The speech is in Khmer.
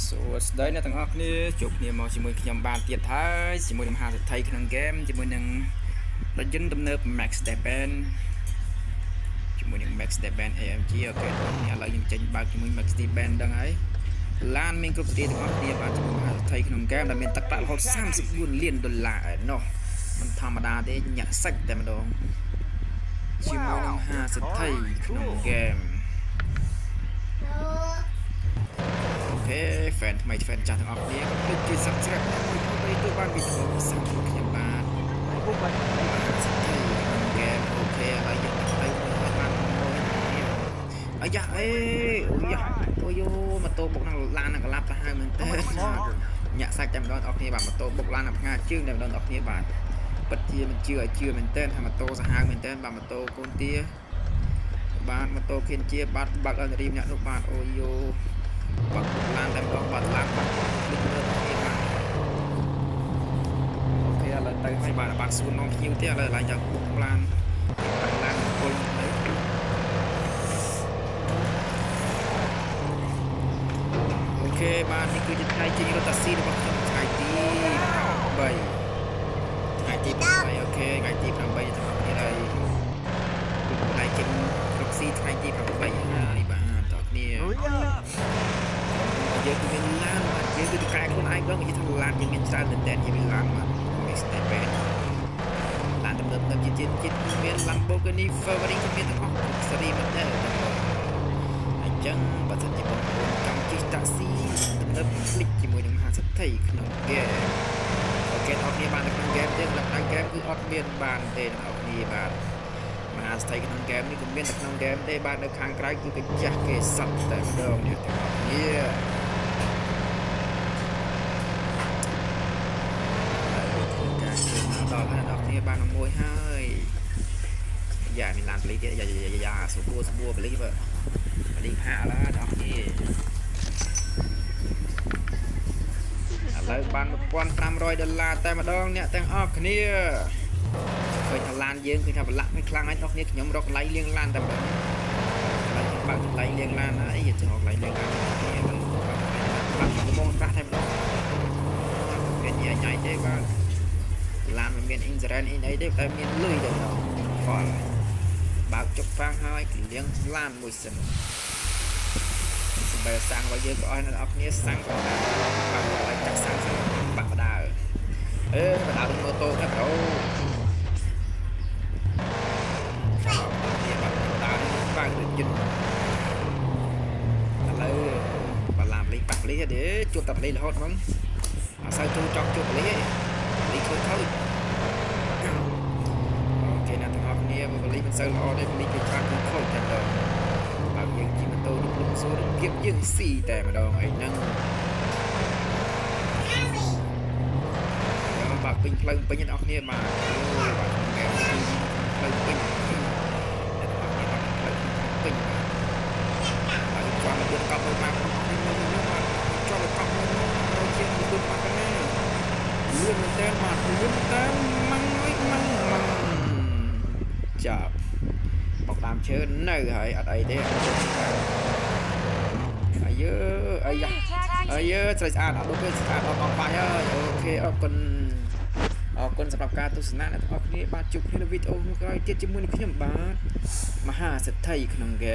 សួស្តីអ្នកទាំងអស់គ្នាជួបគ្នាមកជាមួយខ្ញុំបានទៀតហើយជាមួយនឹងមហាសេដ្ឋីក្នុងហ្គេមជាមួយនឹងរថយន្តទំនើប Mercedes-Benz ជាមួយនឹង Mercedes-Benz AMG OK នេះឥឡូវខ្ញុំចេញបើកជាមួយ Mercedes-Benz ដឹងហើយឡានមានគ្រប់សេរីទាំងអស់គ្នាបាទជាមួយមហាសេដ្ឋីក្នុងហ្គេមដែលមានទឹកប្រាក់រហូត34លានដុល្លារឯណោះមិនធម្មតាទេញាក់សាច់តែម្ដងជាមួយនឹងមហាសេដ្ឋីក្នុងហ្គេម OK fan ថ្មី fan ចាស់ទាំងអស់គ្នាកុំភ្លេចជួយ Subscribe និងជួយទទួលបានវីដេអូពិសេសរបស់ខ្ញុំបាទសិទ្ធិក្នុងហ្គេម OK ឥឡូវយើងដាក់ទៅមួយហើយបានមួយអាយ៉ាអេអូយ៉ាអូយម៉ូតូបុកនឹងឡាននឹងកឡាប់ទៅហើយមែនទេញាក់សាច់តែម្ដងបងប្អូនបាទម៉ូតូបុកឡាននឹងផ្ងាជើងតែម្ដងបងប្អូនបាទពិតជាមិនជឿឲ្យជឿមែនទែនថាម៉ូតូសាហាវមែនទែនបាទម៉ូតូកូនទាបាទម៉ូតូខៀនជាបាទបើកឲ្យនារីម្នាក់នោះបាទអូយ បាក់ឡានតែម្ដងបាត់ឡានបាត់លិចមើលដល់គ្នាបាទ OK ឥឡូវទៅហើយបាទបាទសួននាំភ្ញៀវទេឥឡូវឡើងจากបុកឡានបាក់ឡានពុលទៅ OK បាទនេះគឺជាថ្ងៃចេញរថតាក់ស៊ីរបស់ខ្ញុំថ្ងៃទី8ថ្ងៃទី8 OK ថ្ងៃទី8ទាំងអស់គ្នាហើយថ្ងៃចេញរកស៊ីថ្ងៃទី8ហើយបាទតោះគ្នា យើងគឺមានឡានបាទយើងគឺតកែខ្លួនឯងដងនិយាយថាឡានយើងមានច្រើនមែនតើយើងមានឡានបាទ Mercedes-Benz ឡានទំនើបៗជាតិជាតិគឺមាន Lamborghini Ferrari ក៏មានទាំងអស់សេរីមែនតើអញ្ចឹងបើសិនជាបងប្អូនចង់ជិះតាក់ស៊ីទំនើបคลิกជាមួយនឹងមហាសេដ្ឋីក្នុងហ្គេម OK អ្នកគ្នាបាននៅក្នុងហ្គេមទេសម្រាប់ក្នុងហ្គេមគឺអត់មានបានទេអ្នកគ្នាបាទមហាសេដ្ឋីក្នុងហ្គេមនេះក៏មានតែក្នុងហ្គេមទេបាទនៅខាងក្រៅគឺកាចាស់គេសត្វតែម្ដងអ្នកទាំងអស់គ្នា ហើយធ្វើការជួយមកដល់ហើយដល់គ្នាបានមួយហើយយ៉ាមានឡានប៉ូលីសទៀតយ៉ាយ៉ាយ៉ាស្រួលស្រួលប៉ូលីសបើប៉ូលីសផាកឡើយដល់គ្នាឥឡូវបាន1500ដុល្លារតែម្ដងអ្នកទាំងអស់គ្នាឃើញថាឡានយើងឃើញថាប្រឡាក់មិនខ្លាំងហើយដល់គ្នាខ្ញុំរកកន្លែងលាងឡានតែម្ដងកន្លែងបើកកន្លែងលាងឡានហើយយើងចង់រកកន្លែងលាងឡានគ្នាឥឡូវបើកកន្លែងឡានបាក់កំងប្រាស់តែម្ដងមានញ៉ៃញ៉ៃទេបាទ ឡានមិនមាន insurance អីអីទេតែមានលុយតែម្ដងខលបើកជុកហ្វាំងហើយគឺលៀងឡានមួយសិនសម្រាប់សាំងរបស់យើងក៏អស់អ្នកនរគ្នាសាំងក៏ដែរបើកកន្លែងចាក់សាំងសិនបាក់បដើអេបដើម៉ូតូតែប្រូនេះបាក់បដើនេះបើកដូចជិនឥឡូវបាឡាមលីបាក់លីទេជួបតែបលីរហូតហ្មងអត់សូវចូលចង់ជួបបលីទេបលីខូចខូច OK អ្នកទាំងអស់គ្នាបើបលីមិនសូវល្អទេបលីគេច្រើនគឺខូចតែម្ដងបើយើងជិះម៉ូតូនេះលំសួរគៀបយើងស៊ីតែម្ដងអីហ្នឹងយកបើកពេញផ្លូវពេញអ្នកទាំងអស់គ្នាបាទអូបាទក្នុងហ្គេមគឺផ្លូវពេញអ្នកទាំងអស់គ្នាបាទផ្លូវពេញបាទហើយជាប់មកទៀតកប់មួយម៉ាក់នេះមើលមើលបាទជាប់កប់មួយមកជាងលឿនបាត់ណាលឿនមែនតើបាទលឿនមែនតើម៉ាំងអុយម៉ាំងម៉ាំងចាប់បុកដើមឈើនៅហើយអត់អីទេអាយើអាយ៉ាអាយើស្រីស្អាតអត់ដូចទេស្អាតអត់បងបាច់ហើយ OK អរគុណអរគុណសម្រាប់ការទស្សនាអ្នកទាំងអស់គ្នាបាទជួបគ្នានៅវីដេអូក្រោយទៀតជាមួយនឹងខ្ញុំបាទមហាសេដ្ឋីក្នុងហ្គេម។